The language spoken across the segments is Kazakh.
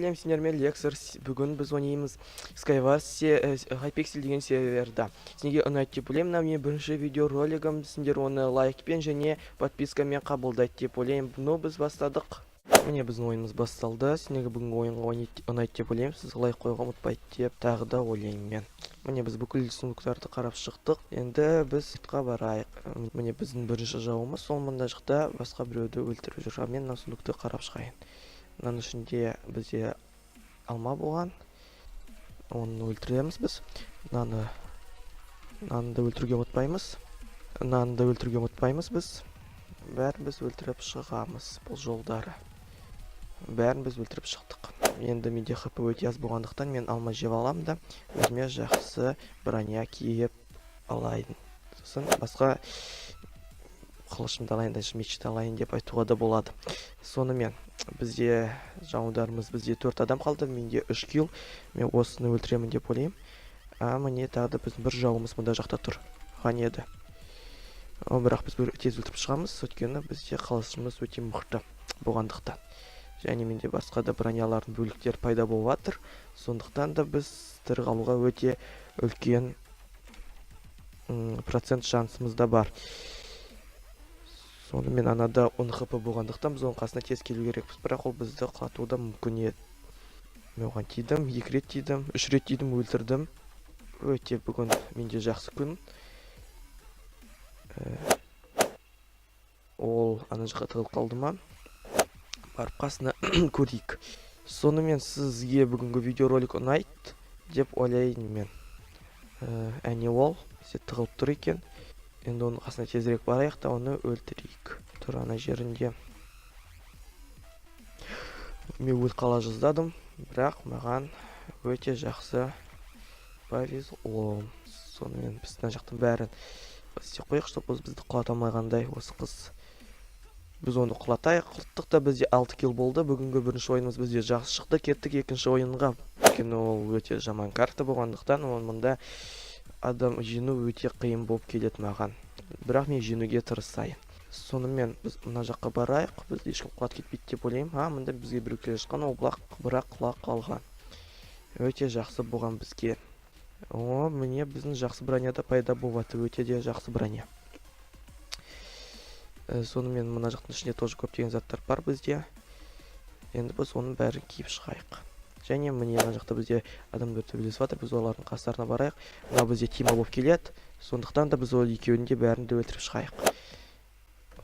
Сәлем, сендермен Лексер. Бүгін біз ойнаймыз Skywars Hypixel деген серверда. Сендерге ұнайды деп ойлаймын. Мынау менің бірінші видеоролигім. Сендер оны лайкпен және подпискамен қабылдайды деп ойлаймын. Ну, біз бастадық. Міне, біздің ойынымыз басталды. Сендерге бүгінгі ойынға ұнайды деп ойлаймын. Сіз лайк қоюға ұмытпайды деп тағы да ойлаймын мен. Міне, біз бүкіл сундуктарды қарап шықтық. Енді біз қа барайық. Міне, біздің бірінші жауымыз сол мында жақта басқа біреуді өлтіріп жүр. А мен мына сундукты қарап шығайын. Мынаның ішінде бізде алма болған, оны өлтіреміз біз. Мынаны да өлтіруге ұмытпаймыз, мынаны да өлтіруге ұмытпаймыз. Біз бәрін біз өлтіріп шығамыз. Бұл жолдары бәрін біз өлтіріп шықтық. Енді менде хп өте аз болғандықтан, мен алма жеп аламын да, өзіме жақсы броня киіп алайын. Сосын басқа қылышымды алайын, даже мечті алайын деп айтуға да болады. Сонымен, бізде жауындарымыз, бізде төрт адам қалды, менде үш килл. Мен осыны өлтіремін деп ойлаймын. А міне, тағы да біздің бір жауымыз мында жақта тұр ған еді. О, бірақ біз бір тез өлтіріп шығамыз, өйткені бізде қылышымыз өте мықты болғандықтан және менде басқа да бронялардың бөліктері пайда болып жатыр. Сондықтан да біз тірі қалуға өте үлкен процент шансымыз да бар. Сонымен, анада 10 хп болғандықтан, біз оның қасына тез келу керекпіз, бірақ ол бізді құлатуы да мүмкін еді. Мен оған тидім, екі рет тидім, үш рет тидім, өлтірдім. Өте бүгін менде жақсы күн. Ол ана жаққа тығылып қалды ма? Барып қасына көрейік. Сонымен, сізге бүгінгі видеоролик ұнайды деп ойлаймын мен. Әне, ол бізде тығылып тұр екен. Енді оның қасына тезірек барайық та, оны өлтірейік. Тұр ана жерінде. Мен өліп қала жаздадым, бірақ маған өте жақсы повезло. Сонымен, біз мына жақтың бәрін істеп қояйық, чтобы бізді құлата алмағандай осы қыз. Біз оны құлатайық. Құлаттық та, бізде 6 килл болды. Бүгінгі бірінші ойынымыз бізде жақсы шықты. Кеттік екінші ойынға. Өйткені ол өте жаман карта болғандықтан, ол мында адам жеңу өте қиын болып келеді маған, бірақ мен жеңуге тырысайын. Сонымен, біз мына жаққа барайық. Бізді ешкім құлатып кетпейді деп ойлаймын. А мында бізге біреу келе жатқан, ол бірақ құлап қалған. Өте жақсы болған бізге. О, міне, біздің жақсы броня да пайда болып жатыр, өте де жақсы броня. Сонымен, мына жақтың ішінде тоже көптеген заттар бар бізде. Енді біз оның бәрін киіп шығайық. Және міне, мына жақта бізде адамдар төбелесіп жатыр. Біз олардың қастарына барайық. Мынау бізде Тима болып келеді, сондықтан да біз ол екеуін де, бәрін де өлтіріп шығайық.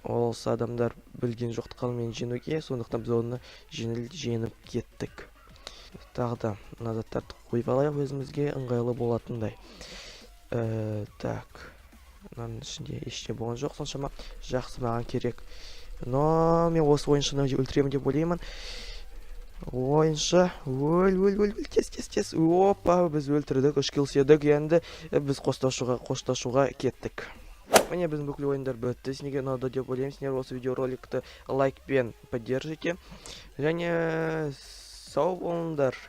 Осы адамдар білген жоқ мен жеңуге, сондықтан біз оны жеңіл жеңіп кеттік. Тағы да мына заттарды қойып алайық, өзімізге ыңғайлы болатындай. Так, мынаның ішінде ештеңе болған жоқ соншама жақсы маған керек. Но мен осы ойыншыны өлтіремін деп ойлаймын. Ойыншы, өл, өл, өл, өл, тез, тез, тез! Опа, біз өлтірдік, үш килл істедік. Енді біз қоштасуға кеттік. Міне, біздің бүкіл ойындар бітті. Сендерге ұнады деп ойлаймын. Сендер осы видеороликті лайкпен поддержите және сау болыңдар.